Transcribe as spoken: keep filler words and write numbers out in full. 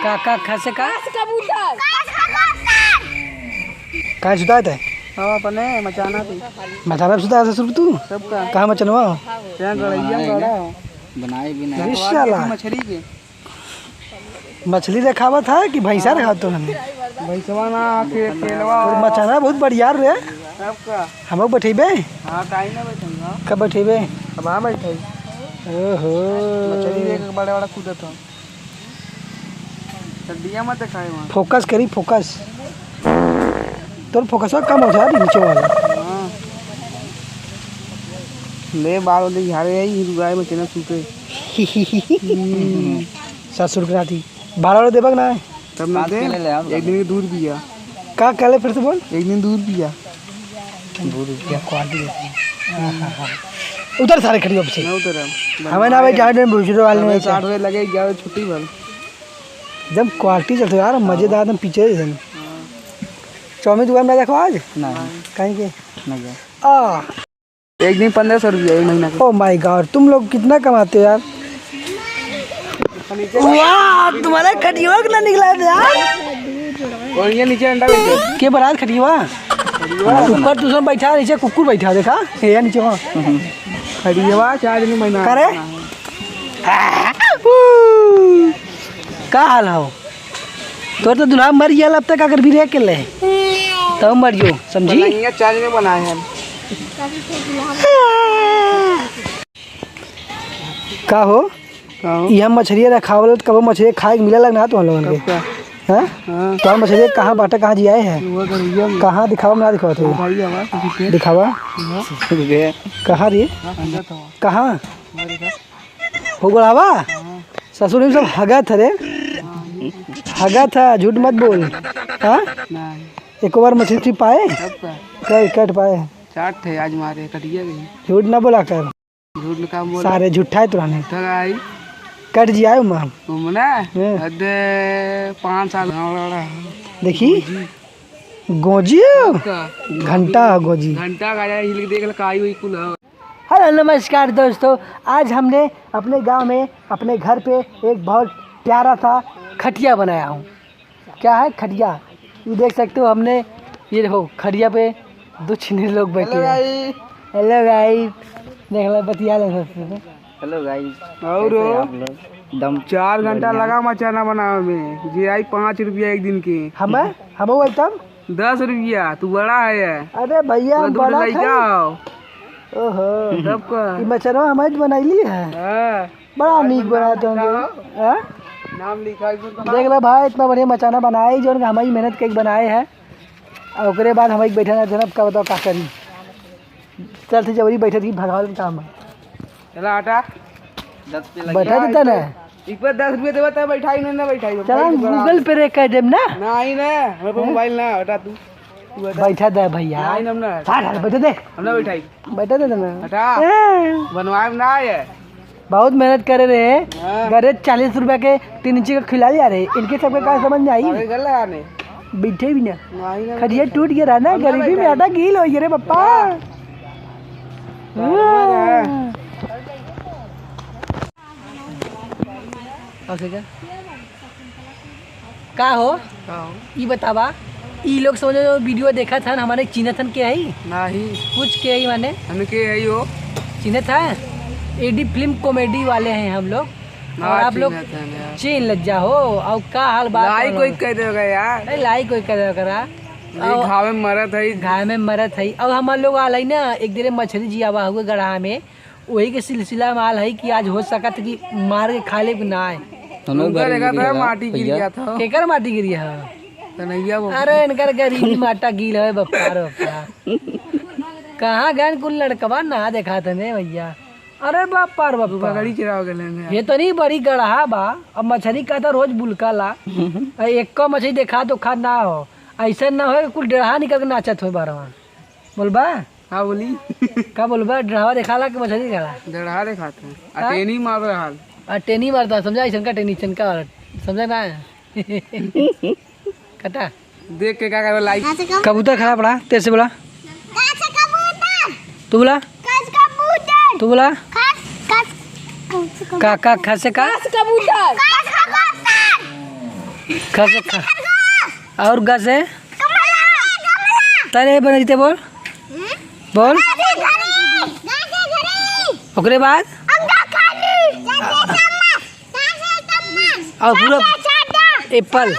का, का, खा से का? कबूतर। का सुताए थे? हाँ, अपने मचाना थी। मचाना पे सुताए थे ससुर तू? सबका। कहाँ मचनवा? यहाँ गड़ैया में गड़ा है। बनाए भी नहीं। अरे साला। मछली के। मछली देखावत है कि भैंसा देखावत तो हमें? भैंसवा ना, के-, केलवा। और मचाना बहुत बढ़िया रे। सबका। हमहू बैठेबे? हाँ, काहे ना बैठेबे? कब बैठेबे? अब हाँ बैठे। ओहो। मछली देख के बड़ा बड़ा कूदत हो। चड्डिया मत दिखाए वहाँ। Focus करी, focus। तोर focus कम हो जाए नीचे वाला। हाँ। ले बाल ले झाड़े आई, रुआई में चना सूखे। ससुर के नाती। भाड़ा वाला देबा के ना है? तब ना सात दे। के ले ले, हम एक दिन के दू रुपया। का कहले फिर से बोल? एक दिन दू रुपया। दू रुपया। Quality देखी। आहा, हा। उतर सारे खटिया पे से। ना उतरब। हमें ना भाई, जाने में भूसरे वाले हमें नहीं साठ रुपये लगे, ग्यारह छुट्टी भर। एकदम quality चलते यार, मजेदार, एकदम पीछे ही है। हाँ। चाउमीन दुकान में देखो आज? नहीं। कहीं के? नहीं गया। आ। एक दिन पन्द्रह सौ रुपया, एक महीना का। Oh my God, तुम लोग कितना कमाते हो यार? वाह, तुम्हारा खटिया कितना निकला है यार? और ये नीचे अंडा बेचे। के बरात खटिया? ऊपर दूसरा बैठा, नीचे कुकुर बैठा, देखा? ये नीचे वहाँ। खटिया चार दिन महीना। करे? का हाल हो? तोर तो दुल्हा मर गया, अब तक अगर भी रह के ले, तब मर जो, समझी? पलंगिया चार में बनाए हैं। का हो? का हो? ये हम मछरिया रखावल, कबो मछरिया खाए के मिला लग ना तो हम लोगन के? कब का? हैं? हाँ। तो हम मछरिया कहाँ बाटे, कहाँ जियाए हैं? वो तो भैया। कहाँ दिखावा, ना दिखावा तू? भाई आवाज तो दिखे। दिखावा। हाँ। कहाँ रे? हाँ, समझा था। कहाँ? हमारे घर। हो गड़ावा? हाँ। ससुर, ई सब हगत ह रे। हगत ह, झूठ मत बोल। हाँ? नहीं। एको बार मछली उछली पाए? कब का? कट, कट पाए। चार ठे आज मारे, कटिया गई। झूठ ना बोला कर। झूठ ना काम बोला। सारे झूठा है तुराने। ठगाई। कट जियाए माँ। तुमने? हाँ। अदे पाँच साल। देखी? गोजी हो? का? घंटा हो गोजी। घंटा का हिल के देख ले, काई हुई कुल हो। हेलो, नमस्कार दोस्तों, आज हमने अपने गांव में, अपने घर पे एक बहुत प्यारा सा खटिया बनाया हूँ। क्या है खटिया? ये देख सकते हो, हमने, ये देखो, खटिया पे दो छिने लोग बैठे हैं। Hello guys। Hello guys, देख लो, बतिया ले सबसे। Hello guys, और कैसे हैं आप लोग? दम चार घंटा बढ़िया। लगा मचाना बनावे में, जे आई पाँच रुपया एक दिन के। हम, हम एकदम दस रुपया, तू बड़ा है। अरे भैया, हम बड़ा लइका हो। ओहो। तब का? ई मचनवा हमारे तो बनैली है। हाँ। बड़ा नीक बनात होंगे। हाँ? नाम लिखा है इसमें। देख लो भाई, इतना बढ़िया मचाना बनाए, जो हमारी मेहनत के बनाए है। और ओकरे बाद हम एक बैठे ना, जनब का बताओ का करी। चल, से जबरी बैठे थी, भगावे के काम है। चला हटा। दस पे लगे। बैठा देता ना। एक बार दस रुपये देबा तब बैठाई, नहीं ना बैठाई। चला, हम Google Pay रे कह देब ना। नहीं ना, हमारे पास हैं? मोबाइल ना, हटा तू। तू हटा। बैठा दे भैया। नहीं, हम ना। हट, हट, बैठे दे। हम ना बैठाई। बैठा दे ना। हटा। हैं? बनवाए में ना आए। बहुत मेहनत करे रहे। हाँ। घरे चालीस रुपया के तीन इंची का खिला लिया रे। इनके सबके का समझ में आई? अरे गल लगाने। बैठे भी ना। नहीं, नहीं, खटिया नहीं। टूट गया रहा ना, हम ना गरीबी में बैठाई। आटा गील हो गया रे पप्पा। हाँ। हाँ। का हो? का हो? ई बतावा, ई लोग समझो जो video देखत हन, हमारे चिन्हत हन के हई? नाही। कुछ के हई माने? हम के हई हो? चिन्हत है? AD film comedy वाले हैं हम लोग। ना, और आप लोग चिन्हत हन यार। चीन लग जा हो, और का हाल बात like वाला कोई है? कर देगा यार। अरे like कोई कर देगा करा। ये और घावे में मरत है। घावे में मरत है। और हमारे लोग आल है ना, एक दिन मछली जियावा हुए गढ़ा में, वही के सिलसिला में आल है कि आज हो सकत कि मार के खा ले कि ना आए। हम लोग उनका गरीबी देखा था, गिरेला, माटी गिर भैया। गया था। केकर माटी गिरी है? कन्हैया वो। अरे, इनकर गरीबी माटा गील है, बप्पा रे बप्पा। कहाँ गए कुल लड़कवा, ना देखा था ने भैया। अरे बप्पा रे बप्पा। बगड़ी चढ़ाव गए हैं। ये तो नहीं बड़ी गढ़हा बा, अब मछली का तो रोज बुलका ला। आ, एक मछली देखा तो खा ना हो, ऐसा ना हो कि कुल डेढ़ा निकल के नाचत हो बारवा। बोलबा? का बोली? का बोलबा? डेढ़वा देखाला कि मछली देखाला? डेढ़ा देखात है। आ हाँ? टेनी मार रहा है। आ टेनी मारता, समझा? ऐसन का टेनी, ऐसन का वाला, समझा ना? कटा। देख के का करबा, like। कबूतर खड़ा पड़ा, तेरे से बोला। कस कबूतर। तू बोला। कस कबूतर। तू बोला। कस, कस, कस कबूतर। का, का, खा से का? कस कबूतर। कस कबूतर। ख से ख। और ग से? तरे बनते बोल। बोल। ओकरे बाद? और पूरा एप्पल।